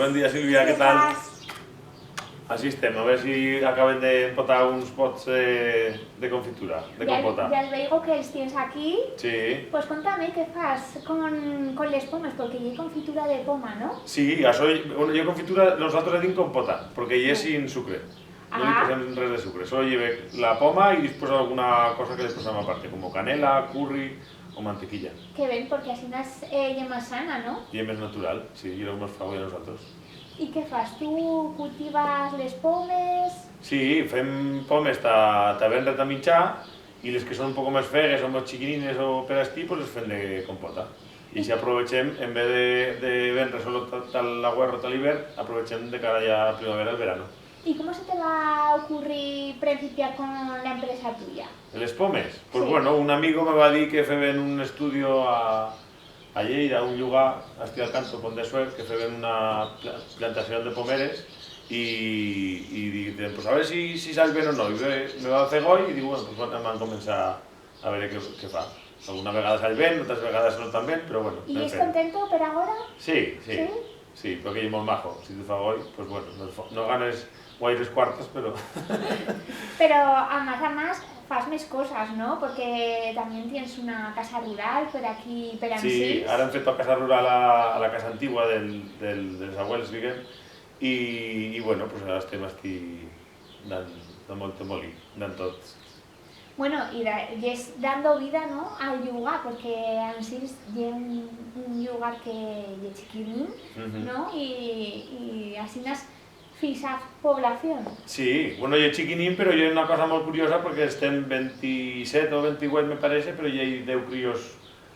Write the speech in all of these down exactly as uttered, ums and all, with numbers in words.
Buen día, Silvia, qué tal? Qué fas? Así estem, a ver si acaben de empotar uns pots de, de confitura, de compota. Ya, ya el veigo que els tiens aquí. Sí. Pues cuenta-me qué fas con, con les pomes, porque ye confitura de poma, no? Sí, a soi, bueno, yo confitura, nosotros le din compota, porque ye sin sucre. No li posem res de sucre, solo lleve la poma y después alguna cosa que le posem aparte, como canela, curri o mantequilla. Qué ben, porque asinas, eh, ye mas sana, no? Ye mes natural, sí, ye lo que mos fa goyo a nosotros. Y qué fas? Tu cultivas les pomes? Sí, fem pomes ta, ta vendre, ta minchar, y les que son un poco mes fegues o mes chiquinines o per astí, pues les fem de compota. Y si aprovechem, en vez de, de vendre solo ta, ta l'agüerro, ta l'hivert, aprovechem de cara ya a primavera, el verano. Y cómo se te va ocurrir prencipiar con la empresa tuya? Les pomes? Pues sí. Bueno, un amigo me va dir que feben un estudio a, a Lleida, a un llugar, astí al canto, Pont de Suert, que feben una pla-, plantación de pomeres y, y dicen, pues a ver si, si sal ben o no. Y me, me va fer goi y digo, bueno, pues van, van comenzar a ver qué, qué fa. Alguna vegada sal ben, otras vegadas no tan ben, pero bueno, en fin. Y yes contento per agora? Sí, sí. Sí? Sí, porque ye molt majo. Si te fa goi, pues bueno, no fa, no ganes guaires cuartos, pero... Pero, a más, a más, fas mes cosas, no? Porque tamién tiens una casa rural per aquí, per Ansís. Sí, ara hem feto a casa rural a, a la casa antigua del, del, dels abuels, diguem, y, y bueno, pues ara estem astí dan, dan molto molí, dan tot. Bueno, y da-, yes dando vida, no, al llugar, porque Ansís ye un, un llugar que ye chiquinín, no? Y, y asinas fixaz población. Sí, bueno, ye chiquinín, pero ye una cosa molt curiosa porque estem ventiset o ventiuet, me parece, pero ya i deu críos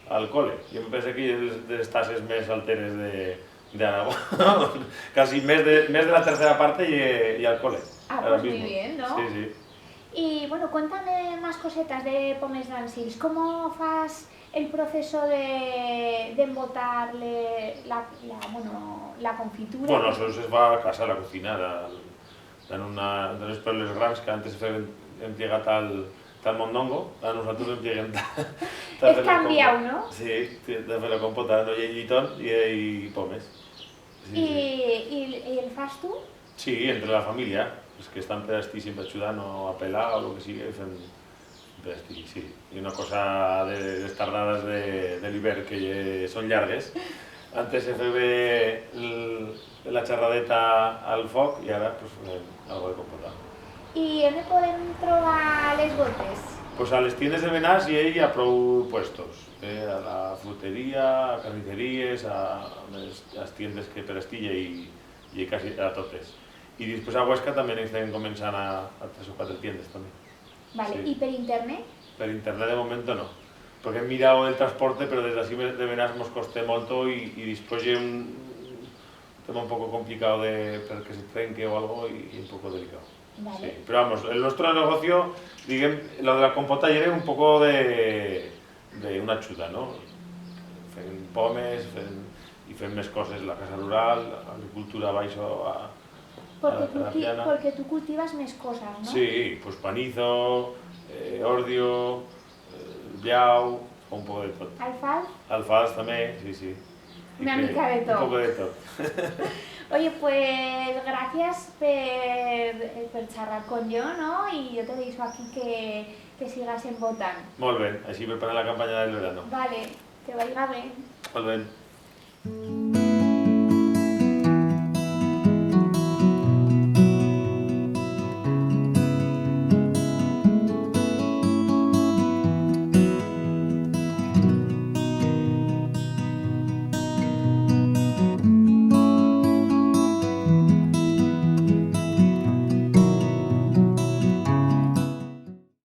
al cole. Yo me pensé que ye de, de les tases mes alteres de, de Aragón. Casi mes de, mes de la tercera parte ye, ye al cole. Ah, pues muy bien, no? Sí, sí. Y, bueno, cuéntame más cosetas de pomes d'Ansils. Cómo fas el proceso de, d'embotar le, la, la, bueno, la confitura? Bueno, eso se fa a casa, a la cocina, la, dan una, dan unos perles grans que antes se feban emplegar tal, tal mondongo, a nosotros empleguen ta, ta fer la compota. Hez cambiau, no? Sí, sí, ta fer la compota, no i hei lletón, i hei pomes. Sí, sí. Y, y, y el fas tu? Sí, entre la familia, es que están per astí siempre achudando a pelar o lo que sigue, y fem per astí, sí. Y una cosa de, de les tardadas de, de l'hivert que ye, son llargues. Antes se febe el, la charradeta al foc y ara, pues, fem algo de compota. Y on podem trobar les botes? Pues a les tiendes de Benás i hei a prou puestos, eh, a la frutería, a carnicerías, a, a les, a les tiendes que per astí i hei, i hei casi a totes. Y después a Huesca también están comenzando a, a tres o cuatro tiendes también. Vale, sí. Y per internet? Per internet de momento no, porque hem mirau el transporte, pero desde así me-, de Benás mos coste molto y, y después ye un tema un poco complicau de, perque se trenque o algo y, y un poco delicau. Vale. Sí, pero vamos, el nuestro negocio, diguem, lo de la compota yera un poco de, de una achuda, no? Fem pomes, fem, y fem mes coses, la casa rural, agricultura, baixo a, a, a la piana. Porque tu culti-, porque tu cultivas mes cosas, no? Sí, pues panizo, eh, ordio, eh, blau, un poco de tot. Alfaz? Alfaz también, sí, sí. Una mica de tot. Un poco de tot. Oye, pues, gracias per, per charrar con yo, no? Y yo te deixo aquí que, que sigas embotant. Molt ben, así preparar la campanya del verano. Vale, que vaiga ben. Molt ben.